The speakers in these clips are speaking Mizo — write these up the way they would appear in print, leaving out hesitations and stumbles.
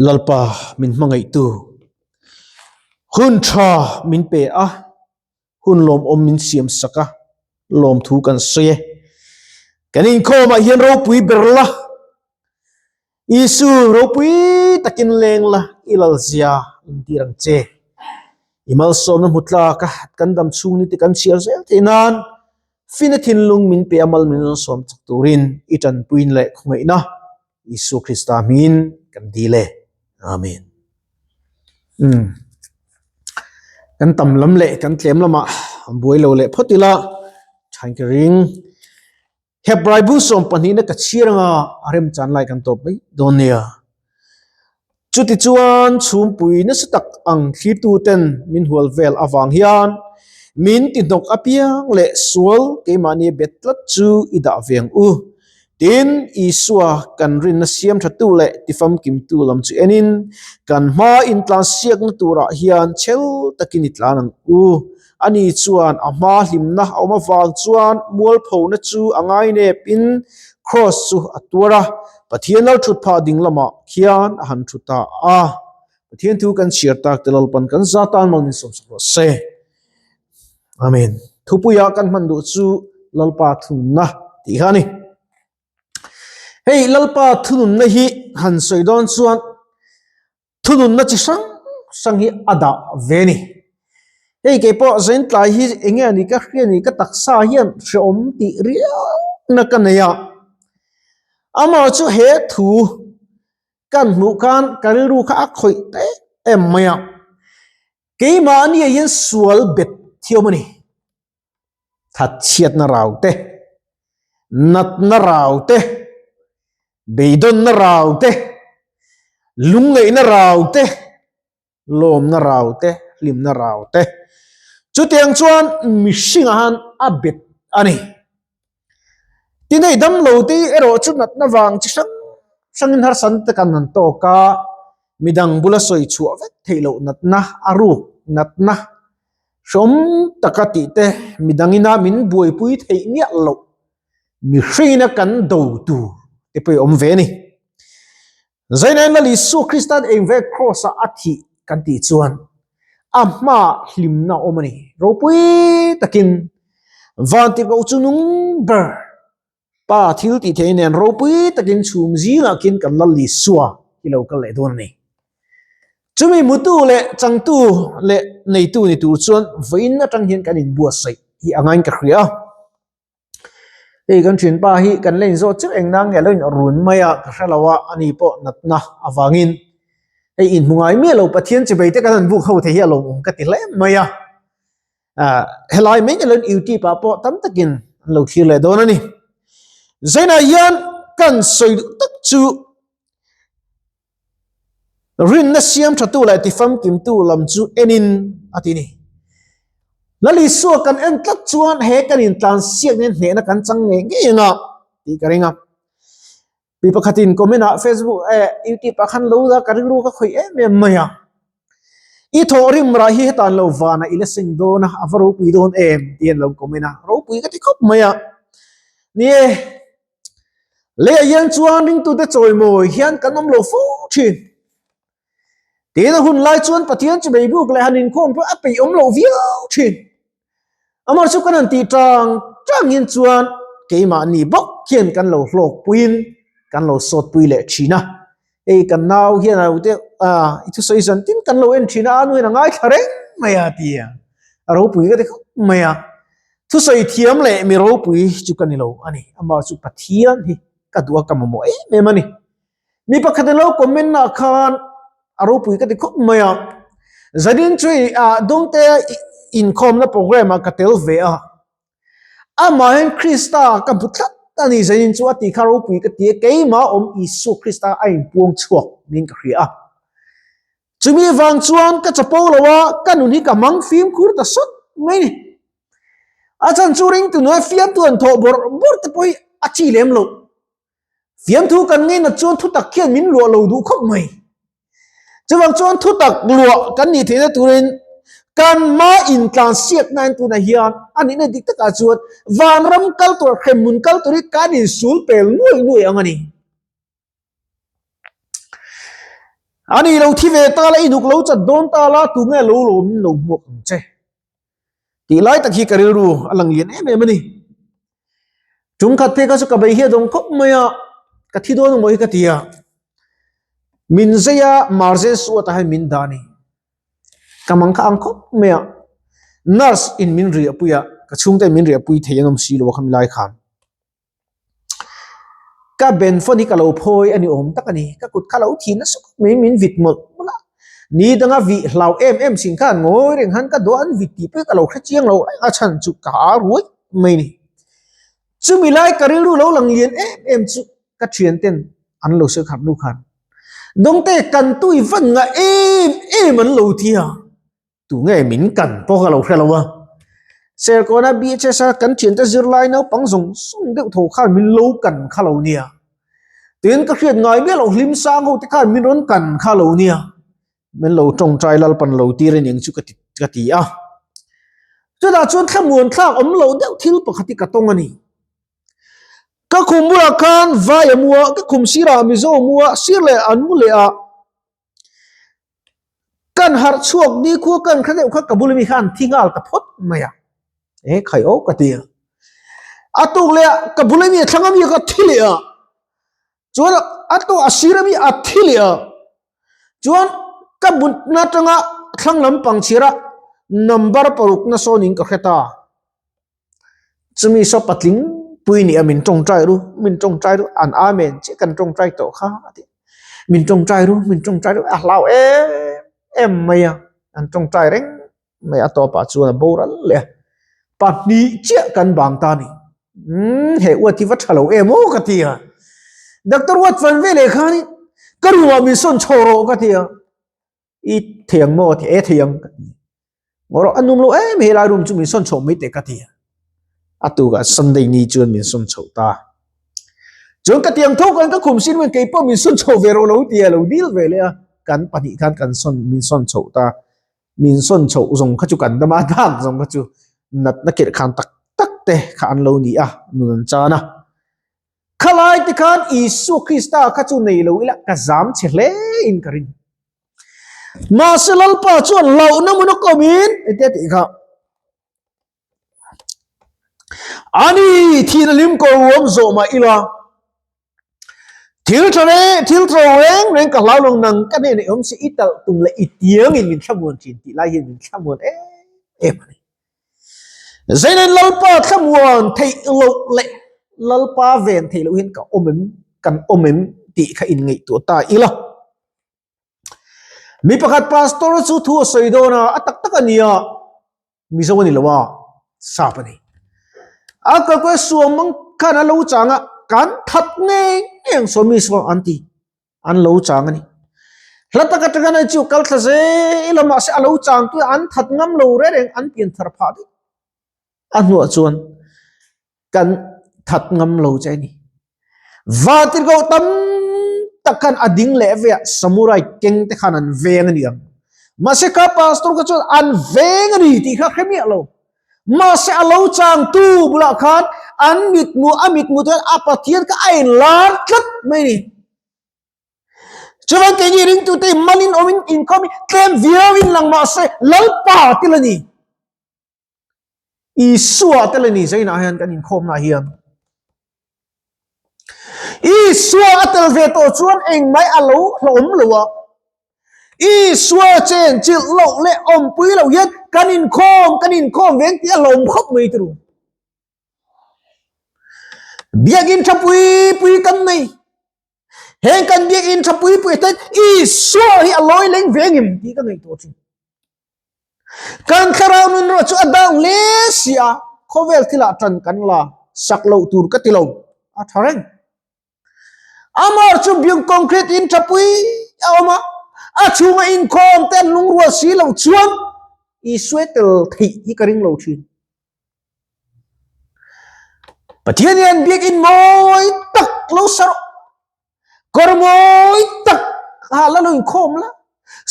Lalpa min hmangaihtu hun tha min pe a, hun lawmawm min siam sak a, lawmthu kan sawi e. Kan inkhawmah hian ropui ber la, Isu ropui takin leng la, i lalzia intir ang che. I malsawmna hmu tlak a, kan dam chhung ni te kan chhiar zel theih nan fina thinlung min pe a, mal min rawn sawm chak turin i tanpuiin leh khawngaihna Isua Krista hmingin kan dil e. Amen. Umm. Kan tam lam leh kan tlem lamah buai lo leh phawt ila thain ka ring. Hebrai bu sawm pahnihna ka chhiar anga a remchan lai kan tawp mai dawn nia. Chutichuan chhumpui nasa tak ang thlirtuten min hual vel avang hian min tihnawk apiang leh sual keimahni bet tlat chu i dah ve ang u. Tin, Isua kan rinna siam thatu leh tifamkimtu lam chu enin kan hma intlansiakna turah hian chhel takin i tlan ang u. Ani chuan a hma hlimna a awm avang chuan mualphona chu a ngainepin Kraws chu a tuar a, Pathian lo thut phah ding lamah khian a han thu ta a. Pathian thu kan chhiar tak te Lalpan kan za tan mal min sawmsak rawh se. Amen. Thupuia kan hman duh chu Lalpa thununna tih kha a ni. Hei Lalpa thununna hi han sawi dawn chuan Thununna chi hrang hrang hi a dah ve a ni. Hei kei pawh Zaintlai hi eng nge a nih ka hria ni ka taksa hian hrehawm tih riauna ka nei a. Amah chu he thu kan hmuh khan ka rilru kha a khawih ta em mai a. Keimahni ah hian sual bet thiam a ni. Thatchhiatna rau te, natna rau te, beidawnna rau te, lungngaihna rau te, lawmna rau te, hlimna rau te. Chutiang chuan mihringah han a bet a ni. Tin hei damlo te hi erawh chu natna vang chi hrang hrangin harsatna te kan han tawk a, midang bula sawi chhuah vek theih loh natna a ruk natna hrawm taka tih te midang ina min buaipui theih miah loh mihringina kan do tur te pawh hi a awm ve a ni. Zainain Lal Isua Krista'n eng ve Kraws-ah a thih kan tih chuan a hmaah hlimna a awm a ni. Ropui takin Vantirhkoh chu nung ber Pa thil tih theih nen ropui takin chhum zingah khin kan Lal Isua hi lo kal leh dawn a ni. Chumi hmutu leh changtu leh neitu ni tur chuan vawiin atang hian kan inbuatsaih hi a ngain ka hria a. Hei kan thianpa hi kan la inzawt chiah eng nang nge a lo in run mai a ka hre lo a ani pawh natna avangin hei inhmu ngai miah lo Pathian chibei te kan han buk ho thei hi a lawmawm ka ti hle mai a ah helai mai ni lo in youtube ah pawh tam takin an lo thlir leh dawn a ni Zainah hian kan sawi duh tak chu Rinna siam thatu leh tifamkimtu lam chu enin a ti ni. Lal Isua kan en tlat chuan he kan intlansiak nen hnehna kan chang ngei ngei anga tih ka ring a. Mi pakhatin comment ah Facebook eh YouTube ah khan lo la ka rilru ka khawih em em mai a. I thawh rim rah hi hetan lo vanah i la seng dawn a, a va ropui dawn em tih an lo comment a, ropui ka ti khawp mai a. Ni e. Leiah hian chuan ringtute chawimawi hian kan awm lo fo thin. Tina hun lai chuan Pathian chu beibuk leh han inkhawm pawh a peih awm lo viau thin. Amah chu kan han tih tang tang hian chuan keimahni bawk hian kan lo hlawkpuiin kan lo sawtpui leh thin a. Hei kan nau hian a lo deuh a, i thusawi zan tin kan lo en thin a, a nu hian a ngaithla reng mai a ti a, a ropui ka ti khawp mai a. Thusawi thiam leh mi ropui chu ka ni lo a ni, amah chu Pathian hi ka duh a ka mamawh em em a ni. Mi pakhat in lo comment na khan a ropui ka ti khawp mai a, zanin chu i ah Dawngte inkhawmna program ah ka tel ve a, Amahin Krista ka hmu tlat a ni zanin chu a tih kha ropui ka ti a, keimah awm Isua Krista a inpuang chhuak niin ka hria a. Chumi vang chuan ka chapo lo a, ka nun hi ka hmang fimkhur ta sawt mai ni. A chan chu ringtu hnuai fiamtu an thawh bawrh bawrh te pawh hi a chi lem lo. Fiamthu kan ngainat chuan thutak khian min luah lo duh khawp mai. Chuvang chuan thutak luah kan nih theihna turin kan hma intlansiakna en tunah hian a nihna dik takah chuan vanram kal tur, hremhmun kal tur hi kan insul pel nuai nuai ang a ni. Ani lo thi ve ta la, i hnuk lo chat dawn ta la, tunge lo lawmin lo hmuak ang che? Tih lai tak hi ka rilru a lang lian em em a ni. Tum khat phei kha chu ka bei hiat awm khawp mai a, ka thi dawn emaw hi ka ti a. Min zei a, Marzen Suat ah hian min dah a ni. Ka mang kha ang khawp mai a, nurse in min riahpui a, ka chhungte in min riahpui thei an awm si lo a khami lai khan. Ka ben phone hi ka lo phawi a ni awm tak a ni, ka kut kha lo thi nasa khawp mai min vit mawlh mawlh a, ni danga vih hlau em em sin khan ngawi reng han ka dawh an vit tih pawh hi ka lo hre chiang lo reng a chhan chu ka ha ruai mai a ni. Chumi lai ka rilru lo lang lian em em chu ka thian ten an lo sawi khat nu khan Dawngte kan tui van ngah em em an lo ti a. Tunge min kan pawh ka lo hre lo a. Serkawna BHS a kan thiante zirlai naupang zawng zawng deuh tho khan min lo kan kha lo nia. Tin ka hriat ngai miah loh hlim sang ho te khan min rawn kan kha lo nia. Min lo tawngtai Lalpan lo tir a ning chu ka ti ka ti a. Chutah chuan thlamuan thlak awm loh deuh thil pakhat hi ka tawng a ni. Ka khum bulah khan vai a mu a, ka khum sirah Mizo a mu a, sir leh an mu leh a. Kan harh chhuak ni khua kan hre deuh kha ka bul ami kha an thi nghal ta phawt mai a, e khai aw ka ti a. A tuk leh ah ka bul ami a thlang ami kha thi leh a, chuan a tuk a sir ami a thi leh a, chuan ka mutna atanga thlang lampang chhira number parukna sawnin ka hre ta. Chumi saw patling pui nia min tawngtai ru, min tawngtai ru, an amen chiah kan tawngtai tawh kha a ti. Min tawngtai ru, min tawngtai ru, a hlau em em mai a, an tawngtai reng mai a tawpah chuan a boral leh a, pahnih chiah kan bang ta a ni. Umm he uat hi va tha lo em aw ka ti a, Doctor uat fan veleh khanin ka room ah min sawn chho rawh ka ti a. I thei ang maw ti e thei ang ka ti. Ngaw rawh a num lo em he lai room chu min sawn chhoh mai teh ka ti a. A tukah Sunday ni chuan min sawn chhoh ta. Chuan ka tiang tho khan ka khum sin men kei pawh min sawn chhoh ve rawh lo ti a lo dil ve leh a. Kan pahnih khan kan sawn min sawn chhoh ta. Min sawn chhoh zawng kha chu kan dam a dak zawng kha chu natna kirh khan tak tak te kha an lo ni a nun an chan a. Khalai te khan Isua Krista kha chu nei lo ila ka zam che hle in ka ring. Mahse Lalpa chuan hlauhna hmun a kawmin engtia tih kha ani thihna hlim ko ruam zawh mah ila thil tha reng thil tha reng reng ka hlau lo nang ka hnenah i awm si i talh tum leh i tiangin min thlamuan thin tih lai hian min thlamuan em em a ni. Zeinain Lalpa thlamuan theih loh leh Lalpa ven theih loh hian ka awm em, kan awm em tih kha inngaihtuah ta ila. Mi pakhat pastor chu thu a sawi dawn a, a tak tak a nia, Mizo a ni lo a, sap a ni. A kalkawi suam mang khan a lo chang a, kan that ngei ngei ang sawmi saw an ti. An lo chang a ni. Hla tak atanga nei chu kal thla zel a, mahse a lo chang tu an that ngam lo reng reng an pian thar phah daih. A hnuah chuan kan that ngam lo che a ni. Vatirhkoh tam tak khan a ding leh veah samurai keng te khan an veng a ni ang. Mahse kha pastor kha chuan an veng a ni tih kha hre miah lo. Mahse a lo changtu bulah khan an mitmu a mitmu te a Pathian kha a inlar tlat mai a ni. Chuvan keini ringtute manin awmin inkhawmin tlem viauin lang mahse Lalpa tel a ni. Isua tel a ni zainah hian kan inkhawmnaah hian. Isua a tel ve tawh chuan engmah a lo hlawm lo a. Isua chen chilh loh leh awmpui loh hian kan inkhawm kan inkhawm ve ang tih a hlawm khawp mai turu. Biakinn tha pui pui kan nei. Heng kan biakinn tha pui pui ten Isua hi a lawi leng ve ngem tih ka ngaihtuah thin. Kan thlarau nun erawh chu a dang hle si a, khawvel thilah tan kan la sak loh tur ka ti lo, a tha reng. Amah chu biang concrete in tha pui a awm a, a chhunga inkhawm te an lungrual si lo chuan Isua tel theih hi ka ring lo thin. Pathian hian biakinn mawi tak lo sa rawh. Kawr mawi tak ha la lo inkhawm la.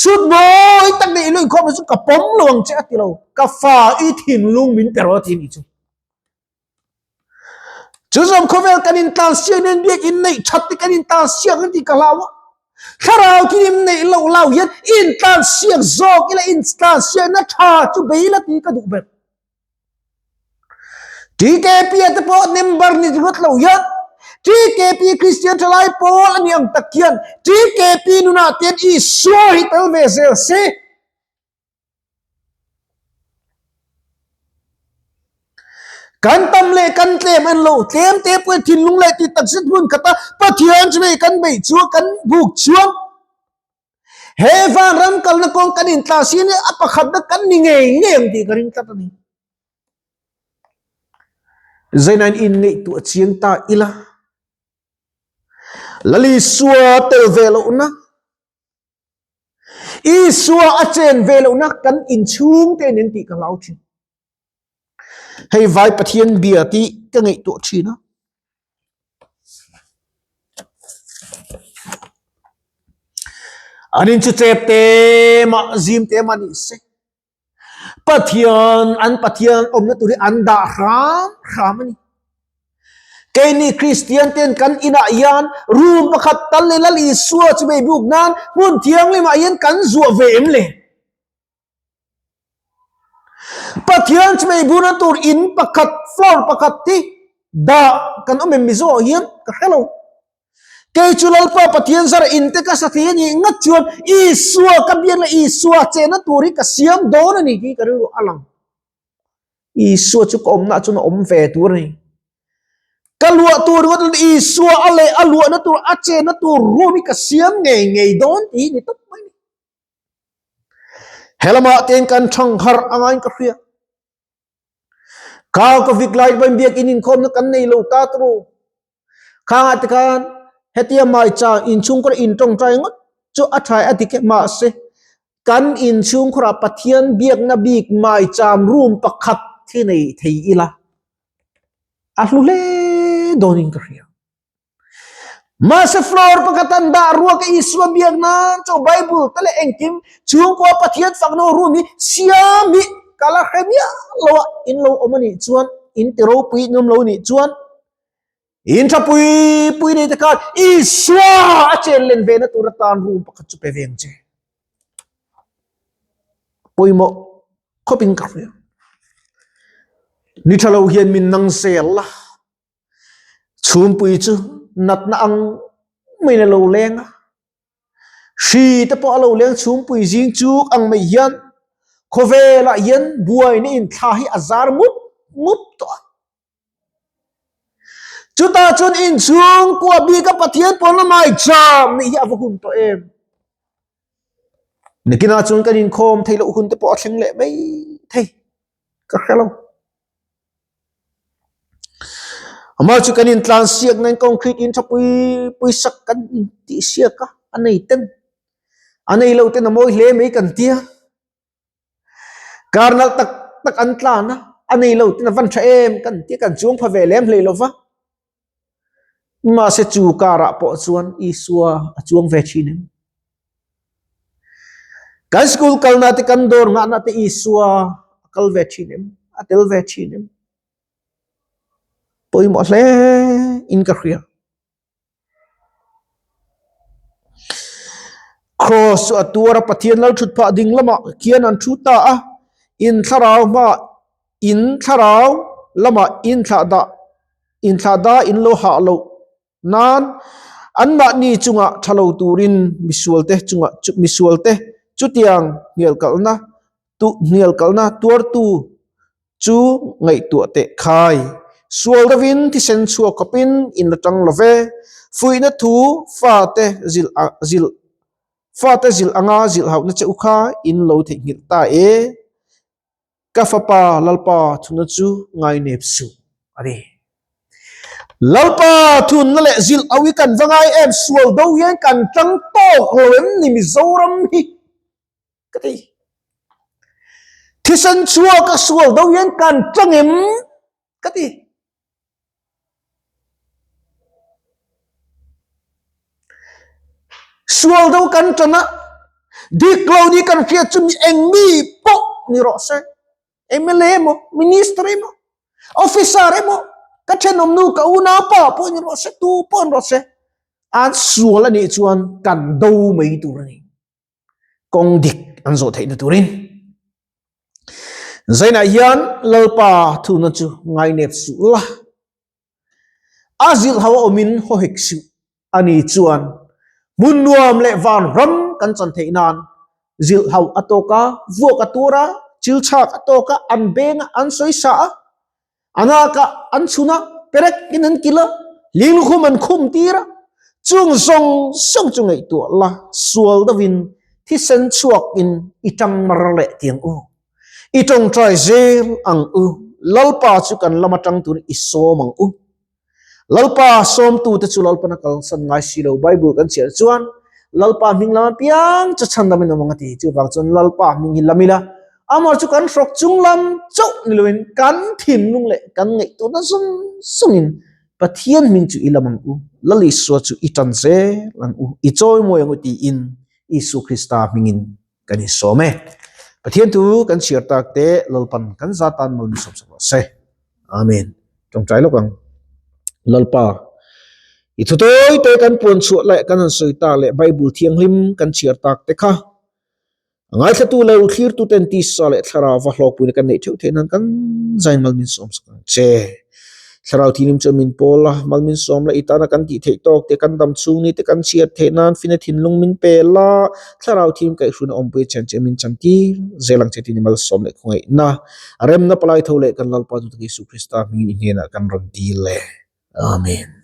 Suit mawi tak nei lo inkhawm la chu ka pawm lo ang che a ti lo. Ka fa i thinlung min pe rawh a ti ni chu. Chu zawm khawvel kan intlan siak nen biakinn neih that te kan intlan siak an tih ka hlau a. Thlarau thilim neih loh lau hian intlansiak zawk ila intlansiakna tha chu bei la tih ka duh ber. TKP a te pawh member ni ringawt lo hian TKP Kristian thalai pawl a ni ang tak hian TKP nunah te hian Isua hi tel ve zel se. Kan tam leh kan tlem en lo, tlem te pawhin thinlung leh tih takzet hmun khata Pathian chu hei kan beih chuan kan buk chuan he vanram kalna kawng kan intlah si ania a pakhatna kan ni ngei ngei ang tih ka ring tlat a ni. Zainain inngaihtuah chiang ta ila, Lalisua tel ve lohna, Isua a chen ve lohna kan inchhung te nen tih ka hlau thin. Hei vai Pathian bia tih ka ngaihtuah thin a. An in chu chep te mah zim te mah ni se. Pathian an Pathian awmna tur hi an dah hram hram a ni. Keini Kristian ten kan inah hian room pakhat tal leh Lal Isua chu bei buk nan hmun thianghlimah hian kan zuah ve em le? Pathian chu bei buna tur in pakhat floor pakhat hi dah kan awm em Mizo ah hian ka hre lo. Kei chu Lalpa Pathian zara in te ka sa thei a nih ngat chuan Isua ka biak leh Isua chehna tur hi ka siam dawn a ni tih ka rilru a lang. Isua chu ka awmna chuan a awm ve tur a ni. Ka luah tur ringawt chuan Isua a leh a luahna tur a chehna tur room hi ka siam ngei ngei dawn tih hi ni tawp mai a ni. He lamah te kan thang harh a ngaiin ka hria. Kha ka vik lai pawn biakin inkhawmna kan nei lo ta turu. Khangah te khan hetia maicha inchhungkhawr in tawngtai ngawt chu a tha a dik e mahse kan inchhungkhawrah Pathian biakna bik maicham room pakhat hi nei thei ila a hlu hle dawnin ka hria. Mahse floor pakhat an dah ruak a Isua biak nan chu Bible te leh engkim chhungkua Pathian fakna room hi siam hi ka la hre miah lo a, in lo awm a nih chuan in ti ropui in awm lo a nih chuan in tha pui pui nei te khan Isua a chen len ve na tur atan room pakhat chu pe ve ang che. Pawimawh khawp in ka hria. Ni tha lo hian min nang zel la. Chhungpui chu natna ang maiin a lo leng a, hri te pawh a lo leng chhungpui zing chuk ang mai hian khawvelah hian buaina inthla hi a zar mup mup tawh a. Chutah chuan inchhungkua bika Pathian pawn lamah i cham nih hi a va hun tawh em? Nikinah chuan kan inkhawm theih loh hun te pawh a thleng leh mai thei ka hre lo. Amah chu kan intlan siak nain concrete in tha pui pui sak kan intih siak a, a nei ten a nei lo ten a mawi hle mai kan tia. Kar nalh tak tak an tlan a, a nei lo ten a van tha em kan tia kan chuang pha ve lem hlei lo va. Mahse chu karah pawh chuan Isua a chuang ve thin em? Kan school kalna te kan dawr nghahna te Isua a kal ve thin em? A tel ve thin em? Pawimawh hle in ka hria. Cross chu a tuar a, Pathian lal thut phah ding lamah khian an thu ta a, in thlarau hmaah in thlarau lamah in thlah dah in thlah dah in lo hah loh nan anmahni chungah tha lo turin misualte chungah misualte chutiang hnialkalhna tu hnialkalhna tuartu chu ngaihtuah teh khai. Sual deuhin thisen chhuak khawpin in la tang lo ve. Fuihna thu fate zilh zilh fate zilh anga zilh hauhna che u kha in lo theihnghilh ta e. Ka fapa Lalpa thunna chu ngainep suh a ni. Lalpa thunna leh zilh au hi kan va ngai em sual do hian kan tang tawk lo em ni Mizoram hi ka ti. Thisen chhuak a sual do hian kan tang em ka ti. Sual do kan tan a, dik lo ni kan hriat chu mi eng mi pawh ni rawh se. MLA emaw, Minister emaw, Officer emaw, ka thenawm nu ka unau pa pawh ni rawh se, tu pawh ni rawh se. An sual a nih chuan kan do mai tur a ni. Kawng dik an zawh theihna turin. Zainah hian Lalpa thuna chu ngainep suh la. A zilh ho a awmin haw hek suh. Ani chuan hmun nuam leh van ram kan chan theih nan zilh ho a tawk a, vuak a tur a, chil chhak a tawk a, an beng a, an sawi sa a, a nak a, an chhun a, perek in an kilh a, hling lukhum an khum tir a, chung zawng zawng chu ngaihtuah la, sual deuhin thisen chhuak in i tang mar leh tiang u. I tawngtai zel ang u, Lalpa chu kan lama tang turin i sawm ang u. Lalpa sawmtute chu Lalpan a kalsan ngai si lo. Bible kan chhiar chuan Lalpa hming lama piang chu chhan damin awm ang a ti. Chuvang chuan Lalpa hming hi lam ila, amah chu kan hrawk chung lam chauh ni loin kan thinlung leh kan ngaihtuahna zawng zawngin Pathian hming chu i lam ang u, Lal Isua chu i tan zel ang u, i chawimawi ang u tiin Isu Krista hmingin kan insawm e. Pathian thu kan chhiar tak te Lalpan kan za tan mal min sawm sak rawh se. Amen. Tawngtai lawk ang. Lalpa, i thu tawi te kan puan chhuah leh kan han sawi tak leh Bible thianghlim kan chhiar tak te kha a ngaithlatu lo thlirtu ten tisa leh thlarau va hlawkpuina kan neih theuh theih nan kan zain mal min sawm sak ang che. Thlarau thianghlim chuan min pawl a, mal min sawm la, i tana kan tih theih tawk te, kan dam chhung ni te kan chhiat theih nan fina thinlung min pe la, Thlarau thianghlim kaihhruna awmpui chen che min chan tir zel ang che tih ni malsawm leh khawngaihna, remna palai tho leh kan Lalpa Duhtak Isu Krista hmingin i hnenah kan rawn dil e. Amen.